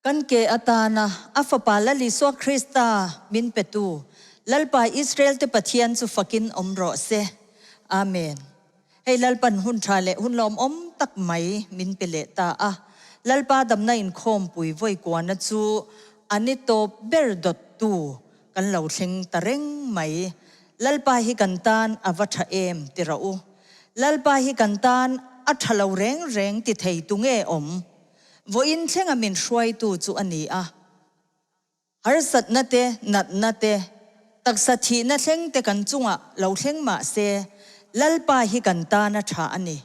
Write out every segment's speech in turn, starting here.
Kan ke atana a Fapa Lal Isua Krista min petu Lalpa Israel-te Pathian chu fakin awm rawh se. Amen. Hei Lalpan hun tha leh hun lawmawm tak mai min pe leh ta a. Lalpa damna inkhawmpui vawi kuana chu a ni tawp ber dawttu kan lo thleng ta reng mai. Lalpa hi kan tan a va tha em ti rawh u. Lalpa hi kan tan a tha lo reng reng ti thei tu nge awm? Vawiin thlenga min hruaitu chu a ni a. Harsatna te, natna te, taksa thihna thleng te kan chungah lo thleng mah se, Lalpa hi kan tan a tha a ni.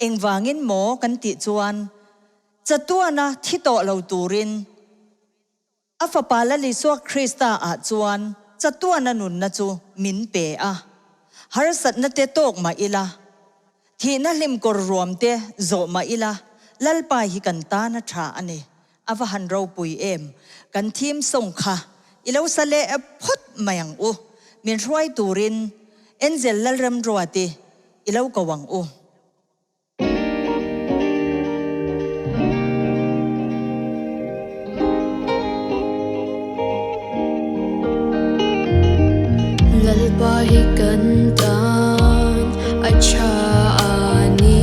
Engvangin maw kan tih chuan, chatuana thi tawh lo turin A Fapa Lal Isua Krista ah chuan chatuana nunna chu min pe a. Harsatna te tawk mah ila, thihna hlim kawr ruam te zawh mah ila, Lalpa hi kan tan a tha a ni. A va han ropui em! Kan theme song kha i lo sa leh phawt mai ang u. Min hruai turin Angel Lalremruati i lo ko ang u. Lalpa hi kan tan a tha a ni.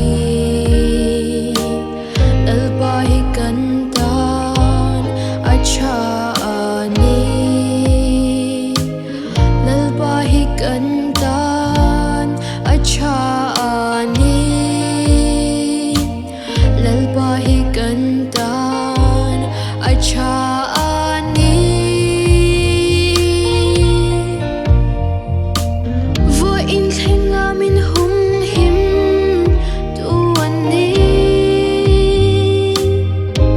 Lalpa hi kan tan a tha a ni. Lalpa hi kan tan a tha a ni. Lalpa hi kan tan a tha a ni. Vawiin thlenga min hum him tu an ni.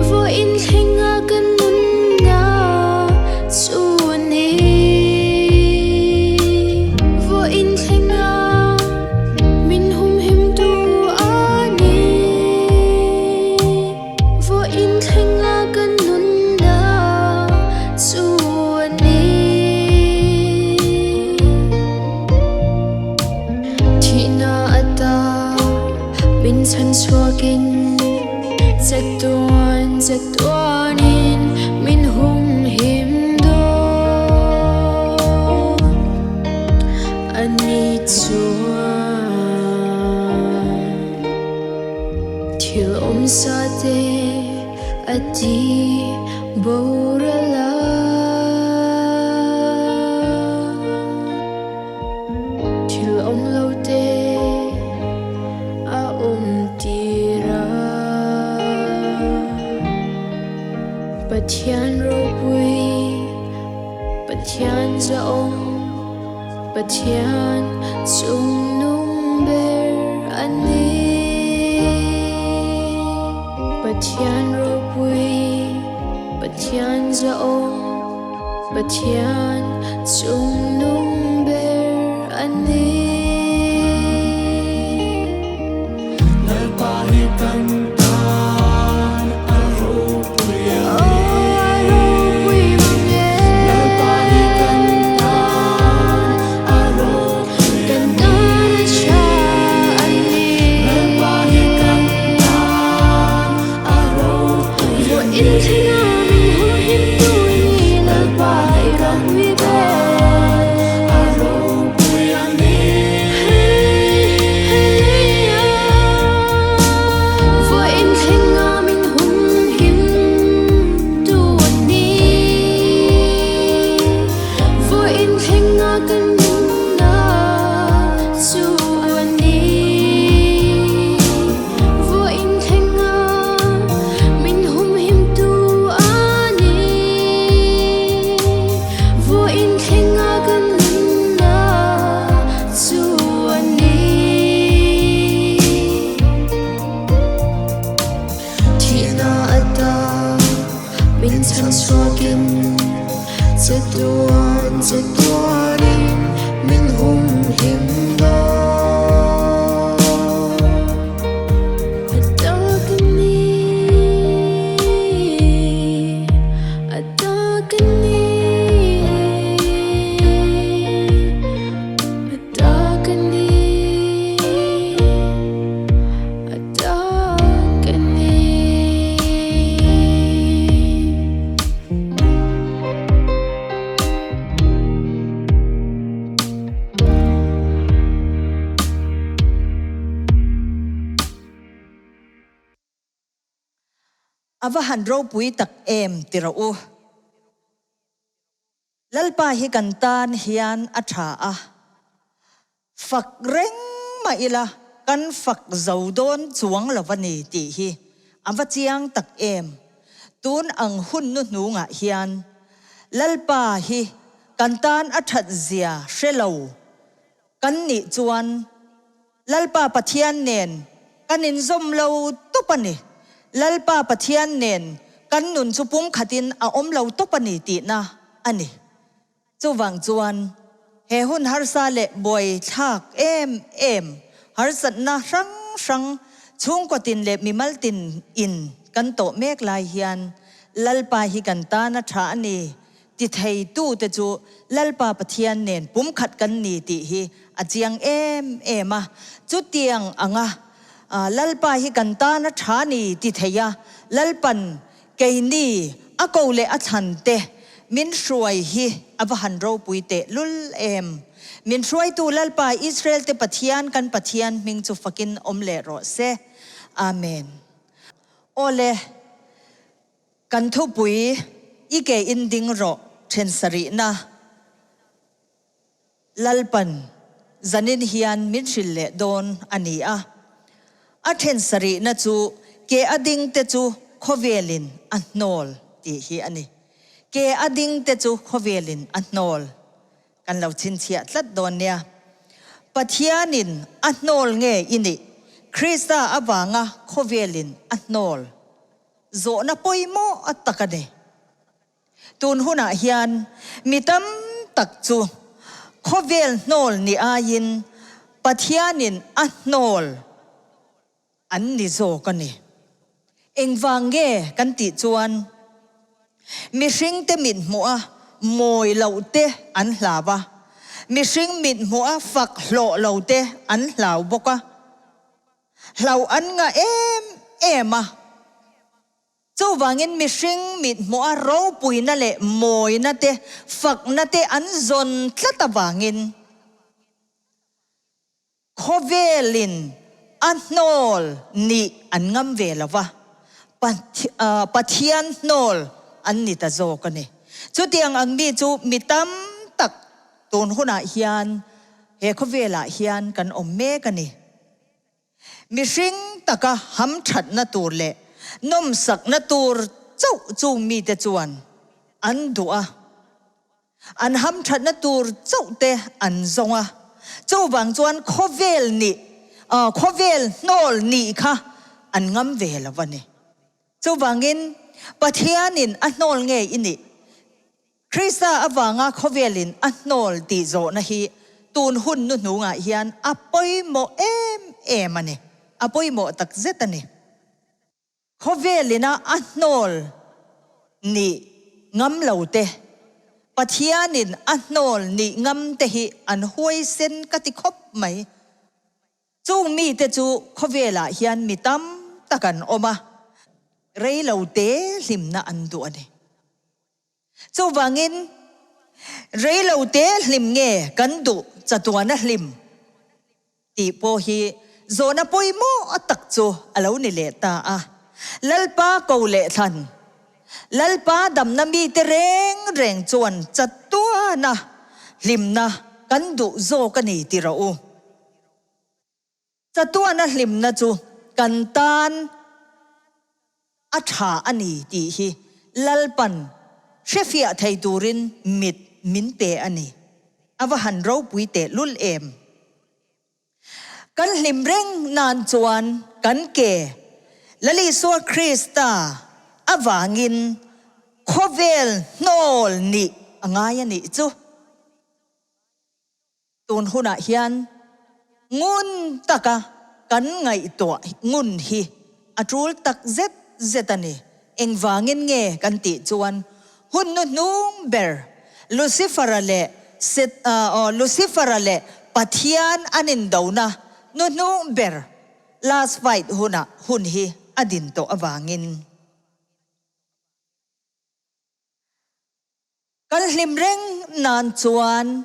Vawiin thlenga kan nunna chu a ni. Vawiin thlenga min humhim tu a ni. Vawiin thlenga kan nunna chu a ni. Thihna ata min chhan chhuakin chatuan chatuanin min humhim dawn a ni chuan thil awmsa te a ti boral a. Thil awm lo te a awm tir a. Pathian ropui, Pathian zahawm, Pathian chungnung ber a ni. Pathian ropui, Pathian zahawm, Pathian chungnung ber a ni. Lalpa hi kan tan a ropui a ni. Lalpa hi kan tan a ropui a ni. Lalpa hi kan tan a ropui a ni. Lalpa hi kan tan a ropui a ni. Vawiin thlenga min humhim tu a ni. Vawiin thlenga kan nunna chu a ni. Vawiin thlenga min humhim tu a ni. Vawiin thlenga kan nunna chu a ni. Thihna ata min chhan chhuakin chatuan chatuanin min humhim dawn. A tak a ni, a tak a ni, a tak a ni, a tak a ni. A va han ropui tak em ti rawh u. Lalpa hi kan tan hian a tha a, fak reng mah ila kan fak zo dawn chuang lo a ni tih hi a va chiang tak em. Tun ang hun nu hnungah hian Lalpa hi kan tan a that zia hre lo kan nih chuan Lalpa Pathian nen kan inzawm lo tawp a ni. Lalpa Pathian nen kan nun chu pumkhatin a awm lo tawp a ni tihna a ni. Chuvang chuan he hun harsa leh buaithlak em em, harsatna hrang hrang chhungkaw tin leh mimal tin in kan tawh mek lai hian Lalpa hi kan tan a tha a ni Ti theitute chu Lalpa Pathian nen pumkhat kan ni tih hi a chiang em em a. Chutiang anga Lalpa hi kan tana tha ni ti thei a, Lalpan keini a ko leh a thlan te min hruai hi a va han ropui teh lul em. Min hruaitu Lalpa Israel te Pathian kan Pathian hming chu fakin awm leh rawh se. Amen. Awle. Kan thupui i ke in ding rawh then sarihna Lalpan zanin hian min hrilh leh dawn a ni a. A then sarihna chu ke a ding te chu khawvelin a hnawl tih hi a ni. Ke a ding te chu khawvelin a hnawl. Kan lo chhinchhiah tlat dawn nia. Pathianin a hnawl nge i nih? Krista avanga khawvelin a hnawl. Zawhna pawimawh tak a ni. Tun hunah hian mi tam tak chu khawvel hnawl ni aiin Pathianin a hnawl an ni zawk a ni. Engvang nge kan tih chuan mihringte mithmuha mawi loh te an hlau a, mihring mithmuha fak hlawh lo te an hlau bawk a. Hlau an ngah em em a. Chuvangin mihring mithmuha ropuina leh mawina te, fakna te an zawn tlat avangin khawvelin a hnawl nih an ngam ve lo va, Pathian hnawl an ni ta zawk a ni. Chutiang ang mi chu mi tam tak tun hunah hian he khawvelah hian kan awm mek a ni. Mihring taka hamthatna tur leh nawmsakna tur chauh chung mite chuan an duh a, an hamthatna tur chauh te an zawng a, chuvang chuan khawvel nih, khawvel hnawl nih kha an ngam ve lo a ni. Chuvangin Pathianin a hnawl nge i nih? Krista avanga khawvelin a hnawl tih zawhna hi tun hun nuhnungah hian a pawimawh em em a ni, a pawimawh tak zet a ni. Khawvelina a hnawl nih ngam lo te, Pathianin a hnawl nih ngam te hi an huaisen ka ti khawp mai. Chung mite chu khawvelah hian mi tam tak an awm a, reilote hlimna an duh a ni. Chuvangin, reilote hlim nge kan duh chatuana hlim tih pawh hi zawhna pawimawh tak chu a lo ni leh ta a. Lalpa ko leh thlan, Lalpa damna mite reng reng chuan chatuana hlimna kan duh zawk a ni ti rawh u. Chatuana hlimna chu kan tan a tha a ni tih hi Lalpan hrefiah thei turin mit min pe a ni. A va han ropui teh lul em! Kan hlim reng nan chuan kan ke Lal Isua Krista avangin khawvel hnawl nih a ngai a nih chu. Tun hunah hian ngun taka kan ngaihtuah ngun hi a tul tak zet zet a ni. Engvangin nge kan tih chuan hun nu hnung ber Lucifer-a leh Lucifer-a leh Pathian an indona nu hnung ber last fight hunah hun hi a din tawh avangin. Kan hlim reng nan chuan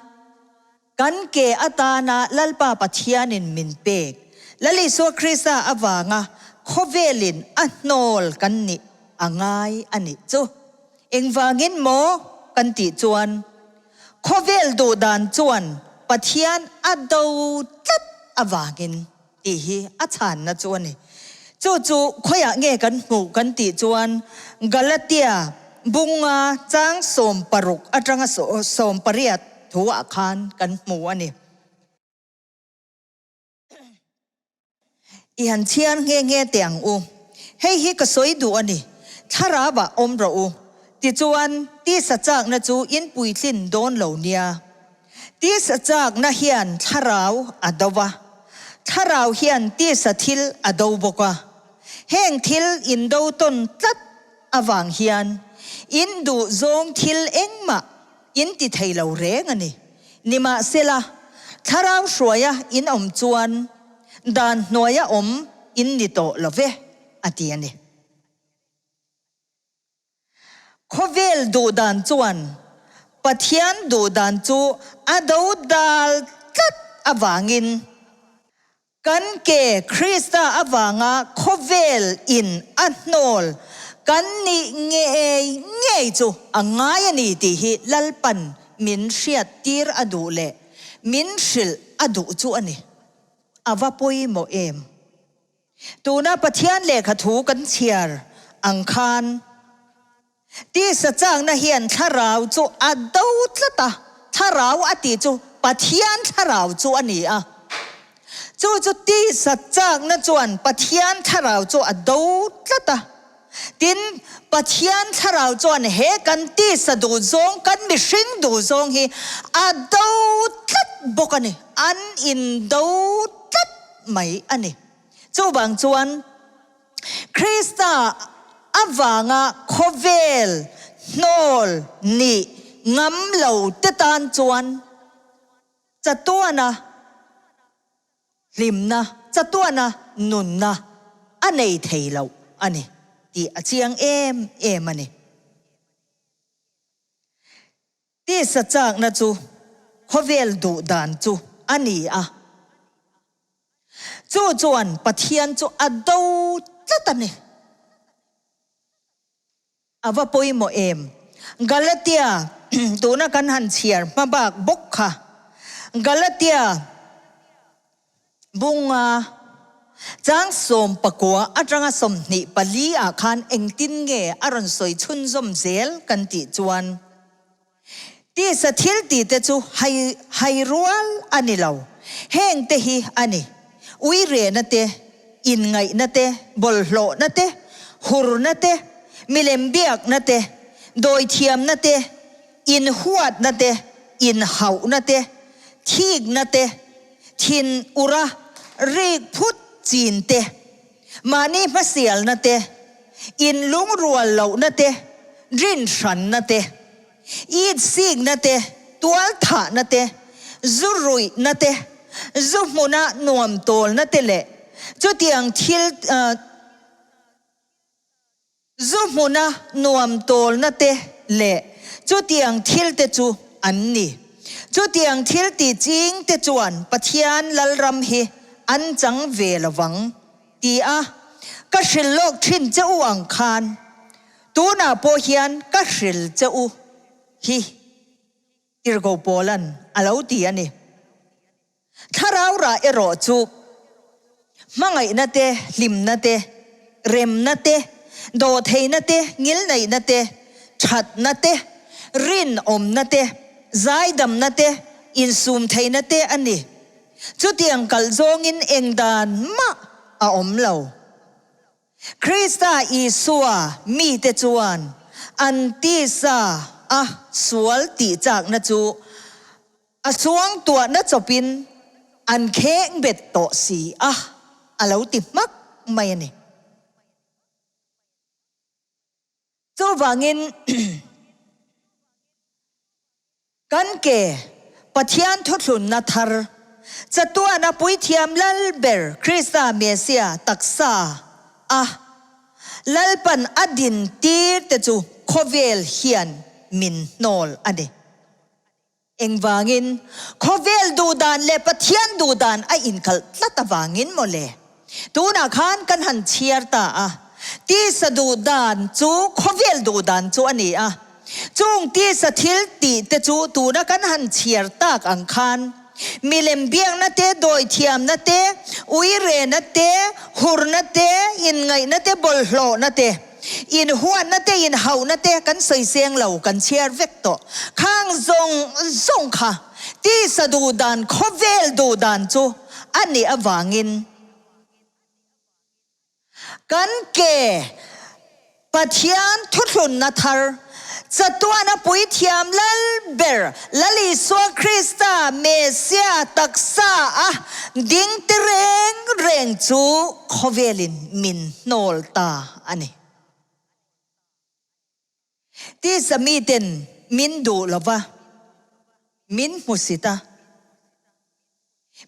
kan ke atana Lalpa Pathianin min pek, Lal Isua Krista avanga khawvelin a hnawl kan nih a ngai a nih chu. Engvangin maw kan tih chuan khawvel duhdan chuan Pathian a do tlat avangin tih hi a chhanna chu a ni. Chu chu khawiah nge kan hmuh kan tih chuan Galatia bunga chang 60 atanga 80 thuah khan kan hmu a ni. I han chhiar nghe nghe teh ang u. Hei hi ka sawi duh a ni. Thlarau ah awm rawh u. Tichuan, tisa chakna chu in puitlin dawn lo nia. Tisa chakna hian thlarau a do a, thlarau hian tisa thil a do bawk a. Heng thil in do tawn tlat avang hian in duh zawng thil engmah In ti thei lo reng a ni. Nimahsela, thlarau hruaia in awm chuan dan hnuaia awm in ni tawh lo ve, a ti a ni. Khawvel duhdan chuan Pathian duhdan chu a do dal tlat avangin, Kan ke Krista avanga khawvel in a hnawl kan nih ngei ngei chu a ngai a ni tih hi Lalpan min hriat tir a duh leh min hrilh a duh chu a ni. A va pawimawh em? Tuna Pathian lehkha thu kan chhiar ang khan Tisa chakna hian thlarau chu a do tlat a, thlarau a tih chu Pathian thlarau chu a ni a. Chu chu tisa chakna chuan Pathian thlarau chu a do tlat a. Tin, Pathian thlarau chuan he kan tisa duhzawng, kan mihring duhzawng hi a do tlat bawk a ni, an indo tlat mai a ni. Chuvang chuan. Krista avanga khawvel hnawl nih ngam lo te tan chuan chatuana hlimna, chatuana nunna a nei thei lo a ni tih a chiang em em a ni. Tisa chakna chu khawvel duh dan chu a ni a. Chu chuan Pathian chu a do tlat a ni. A va pawimawh em? Galatia tuna kan han chhiar hma bak bawk kha. Galatia bunga chang 19 atanga 24 ah khan engtin nge a rawn sawi chhunzawm zel kan tih chuan, Tisa thil tih te chu hai hai rual a ni lo. Heng te hi a ni, uirehna te, inngaihna te, bawlhhlawhna te, hurna te, milem biakna te, dawithiamna te, inhuatna te, inhauhna te, thikna te, thin ura rik phut chin te, Mahni hmasialna te, inlungrual lohna te, rinhranna te, itsikna te, tualthahna te, zu ruihna te, zu hmuna nuam tawlna te leh chutiang thil zu hmuna nuam tawlna te leh chutiang thil te chu an ni. Chutiang thil ti ching te chuan Pathian Lalram hi an chang ve lo vang, ti a ka hrilh lawk thin che u ang khan tunah pawh hian ka hrilh che u hi Tirhkoh Paula'n a lo ti a ni. Thlarau rah erawh chu hmangaihna te, hlimna te, remna te, dawhtheihna te, ngilneihna te, thatna te, rinawmna te, zaidamna te, insumtheihna te a ni. Chutiang kalh zawngin eng dan mah a awm lo. Krista Isua mite chuan an tisa a sual tih chakna chu a suangtuahna chawpin an kheng bet tawh si a, a lo ti hmak mai a ni. Chuvangin kan ke Pathian thuthlunna thar, chatuana puithiam lal ber Krista Mesia taksa a Lalpan a din tir te chu khawvel hian min hnawl a ni. Engvangin? Khawvel duhdan leh Pathian duhdan a inkalh tlat avangin mawle. Tunah khan kan han chhiar ta a. Tisa duh dan chu khawvel duh dan chu a ni a. Chung tisa thil tih te chu tuna kan han chhiar tak ang khan milem biakna te, dawithiamna te, uirena te, hurna te, inngaihna te, bawlhhlawhna te, inhuatna te, inhauhna te kan sawi seng lo, kan chhiar vek tawh. Khang zawng zawng kha tisa duh dan, khawvel duh dan chu a nih avangin, Kan ke Pathian thuthlunna thar, chatuana puithiam lal ber Lal Isua Krista Messia taksa a ding ti reng reng chu khawvelin min hnawl ta a ni. Tisa miten min duh lo va, min hmusit a.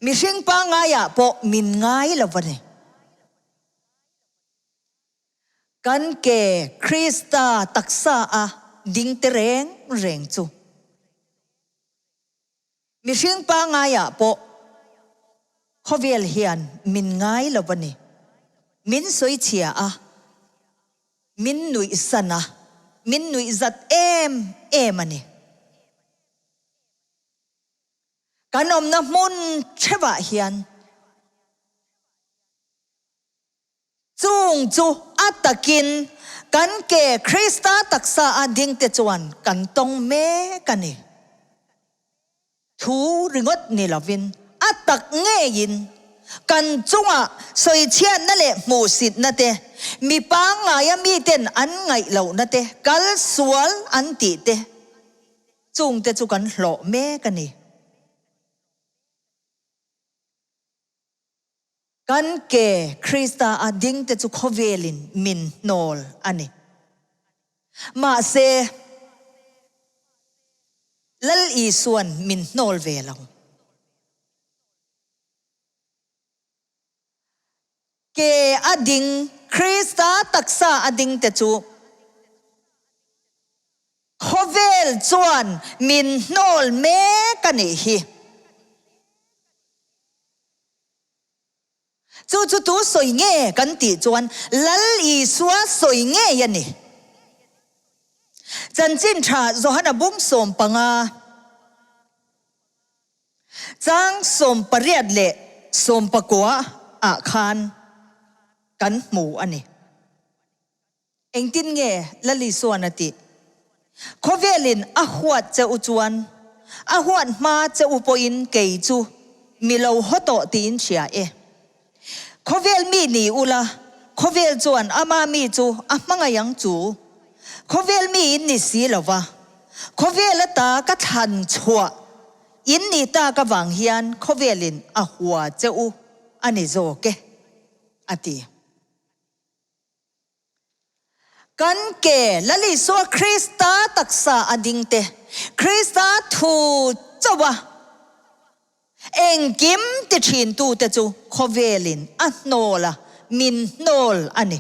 Mihring pangaiah pawh min ngai lo va ni. Kan ke Krista taksa a ding te reng reng chu. Mihring pangaiah pawh khawvel hian min ngai lo va ni. Min sawichhia a. Min nuih san a, min nuih zat em em a ni. Kan awmna hmun theuhah hian chung chu a takin kan ke Krista taksa a dingte chuan kan tawng mek a ni. Thu ringawt ni lovin a tak ngeiin kan chungah sawichhiatna leh hmuhsitna te, mi pangngaia miten an ngaih lohna te, kal sual an tih te, chungte chu kan hlawh mek a ni. Kan ke Krista a dingte chu khawvelin min hnawl a ni. Mahse, Lal Isua'n min hnawl ve lo. Ke a ding, Krista taksa a ding te chu khawvel chuan min hnawl mek a nih hi. Chu chu tu sawi nge kan tih chuan Lal Isua sawi ngei a ni. Chanchin tha Johana bung 15, chang 18 leh 19 ah khan kan hmu a ni. Engtin nge Lal Isuan a tih? Khawvelin a huat che u chuan a huat hma che u pawhin kei chu mi lo haw tawh tiin hria e. Khawvel mi ni ula, khawvel chuan ama mi chu a hmangaih ang chu. Khawvel mi in ni si lo va, khawvel ata ka thlan chhuah in ni tak avang hian khawvelin a hua che u a ni zawk e, a ti. Kan ke Lal Isua Krista taksa a ding te, Krista thu chauh a engkim ti thin tute chu khawvelin a hnawl a, min hnawl a ni.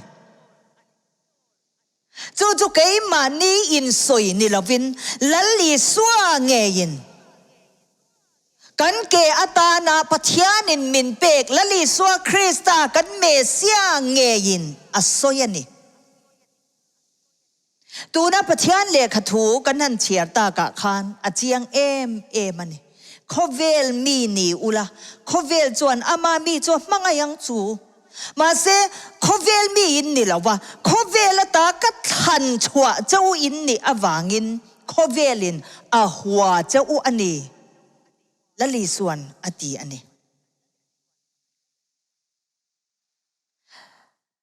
Chu chu keimahni insawi ni lovin Lal Isua ngeiin Kan ke atana Pathianin min pek Lal Isua Krista kan Messiah ngeiin a sawi a ni. Tuna Pathian lehkha thu kan han chhiar takah khan a chiang em em a ni. Khawvel mi ni ula, khawvel chuan ama mi chu a hmangaih ang chu. Mahse, khawvel mi in ni lo va, khawvel ata ka thlan chhuah che u in nih avangin khawvelin a hua che u a ni, Lalisuan a ti a ni.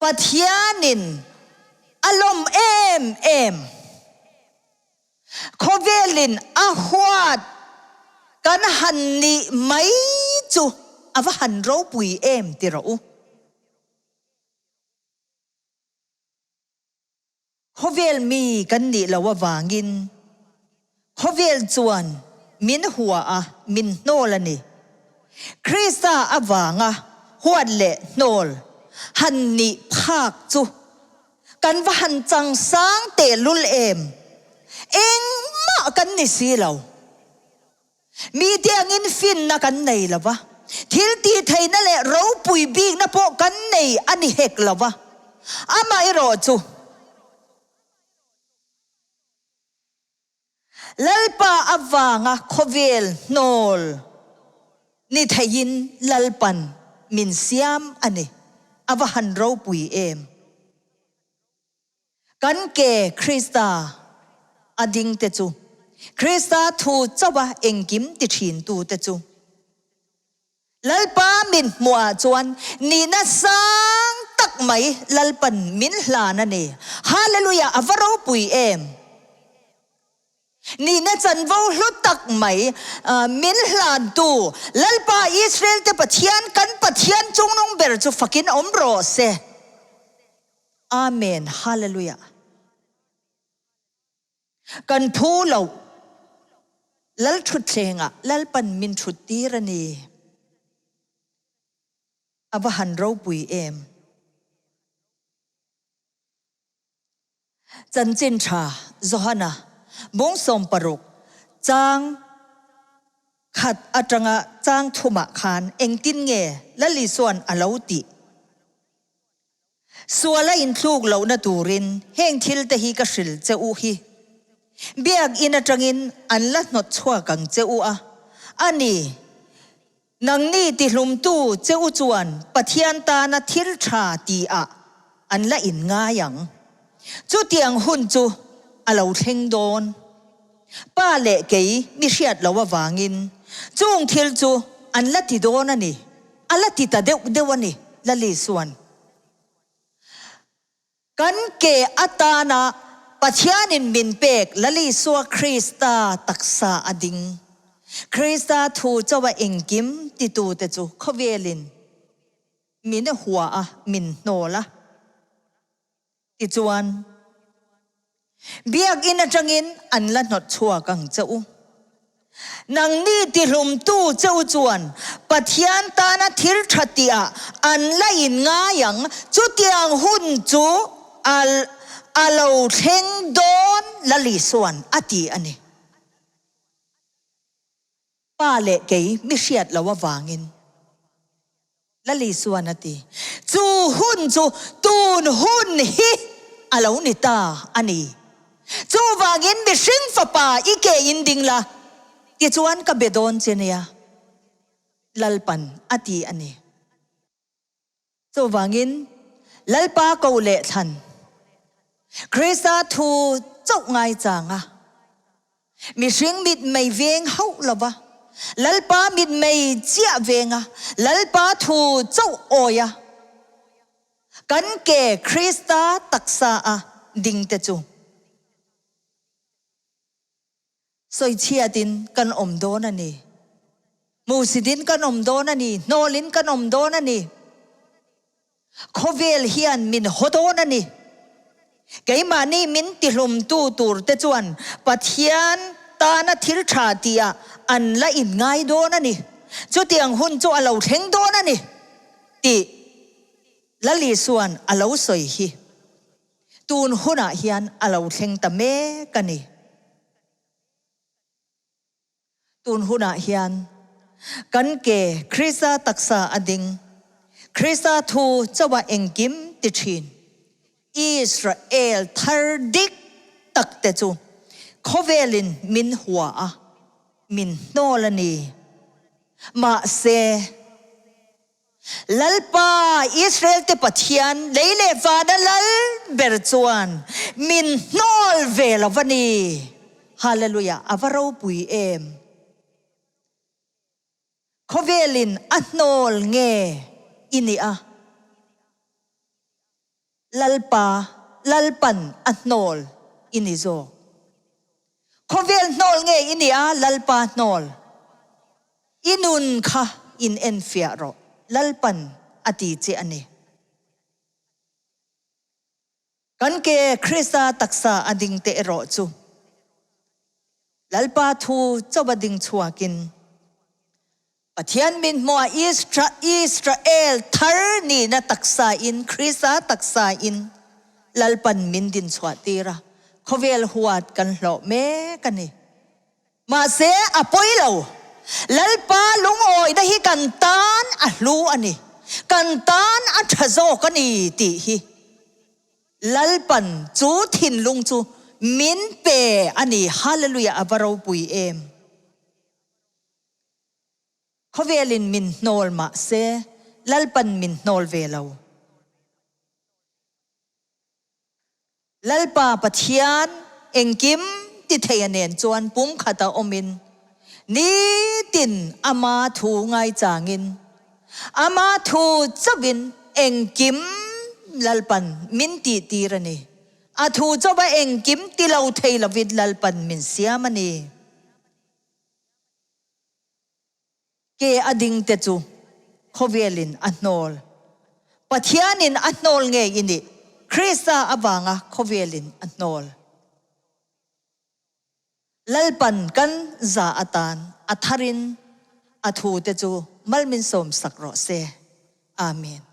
Pathianin a lawm em em. Khawvelin a huat kan han nih mai chu a va han ropui em ti rawh u. Khawvel mi kan nih loh avangin khawvel chuan min hua a, min hnawl a ni. Krista avanga huat leh hnawl han nih phak chu Kan va han chang sang tehlul em? Engmah kan ni si lo. Mi te angin finna kan nei lo va, thil tih theihna leh ropui bikna pawh kan nei a ni hek lo va. Amaherawhchu, Lalpa avanga khawvel hnawl ni theiin Lalpan min siam a ni. A va han ropui em! Kan ke Krista a ding te chu, Krista thu chauha engkim ti thintu te chu. Lalpa min hmuhah chuan nihna sang tak mai Lalpan min hlan a ni. Hallelujah! A va ropui em! Nihna chanvo hlu tak mai min hlantu Lalpa Israel-te Pathian, kan Pathian chungnung ber chu fakin awm rawh se. Amen. Hallelujah! Kan phu loh Lal thutthlengah Lalpan min thut tir a ni. A va han ropui em. Chanchin tha Johana bung 60 chang khat atanga chang thumah khan engtin nge Lal Isuan a lo tih? Sual a inthluk lohna turin heng thil te hi ka hrilh che u hi. Biakinn atangin an la hnawt chhuak ang che u a, a ni, nangni tihlumtu che u chuan Pathian tana thil tha ti ah an la inngai ang. Chutiang hun chu a lo thleng dawn. Pa leh kei mi hriat loh avangin chung thil chu an la ti dawn a ni, a la ti ta deuh deuh a ni, Lali chuan. Kan ke atana Pathianin min pek Lalisua Krista taksa a ding. Krista thu chauha engkim titute chu khawvelin min hua a, min hnawl a. Tichuan, Biakinn atangin an la hnawt chhuak ang che u. Nangni tihlumtu che u chuan Pathian tana thil tha tihah an la in ngai ang, chutiang hun chu a a lo thleng dawn Lalisuan a ti a ni. Pa leh kei mi hriat loh avangin. Lalisuan a ti. Chu hun chu tun hun hi a lo ni ta a ni. Chuvangin mihring fapa i ke in ding la, tichuan ka be dawn che nia, Lalpan a ti a ni. Chuvangin Lalpa ko leh thlan, Krista thu chauh ngaichang a, Mihring mitmei veng hauh lova, Lalpa mitmei chiah venga, Lalpa thu chauh awia kan ke Krista taksa a ding te chu sawichhiatin kan awm dawn a ni. Hmuhsitin kan awm dawn a ni, hnawlin kan awm dawn a ni. Khawvel hian min haw dawn a ni. Keimahni min tihlumtu tur te chuan Pathian tana thil tha tihah an la inngai dawn a ni. Chutiang hun chu a lo thleng dawn a ni tih Lalisuan a lo sawi hi tun hunah hian a lo thleng ta mek a ni. Tun hunah hian kan ke Krista taksa a ding, Krista thu chauha engkim ti thin Israel thar dik tak te chu khawvelin min hua a, min hnawl a ni. Mahse. Lalpa, Israel-te Pathian, lei leh vana lal ber chuan min hnawl ve lo va ni. Hallelujah, a va ropui em! Khawvelin a hnawl nge i nih a? Lalpa, Lalpan a hnawl i ni zawk. Khawvel hnawl nge i nih a, Lalpa hnawl? I nun kha in enfiah rawh, Lalpan a ti che a ni. Kan ke Krista taksa a ding te erawh chu Lalpa thu chauh a ding chhuakin Pathian min hmuah Israel thar nihna taksa in, Krista taksa in Lalpan min din chhuah tir a, khawvel huat kan hlawh mek a ni. Mahse a pawi lo. Lalpa lungawihna hi kan tan a hlu a ni, kan tan a tha zawk a ni tih hi. Lalpan chu thinlung chu min pe a ni. Hallelujah a va ropui em. Khawvelin min hnawl mah se Lalpan min hnawl ve lo. Lalpa Pathian engkim ti thei a nen chuan pumkhata awmin nitin ama thu ngaichangin ama thu chauhin engkim Lalpan min tihtir a ni. A thu chauha engkim ti lo thei lovin Lalpan min siam a ni. Ke a ding te chu khawvelin a hnawl. Pathianin a hnawl ngei i nih, Krista avanga khawvelin a hnawl. Lalpan kan za atan a tharin a thu te chu mal min sawm sak rawh se. Amen.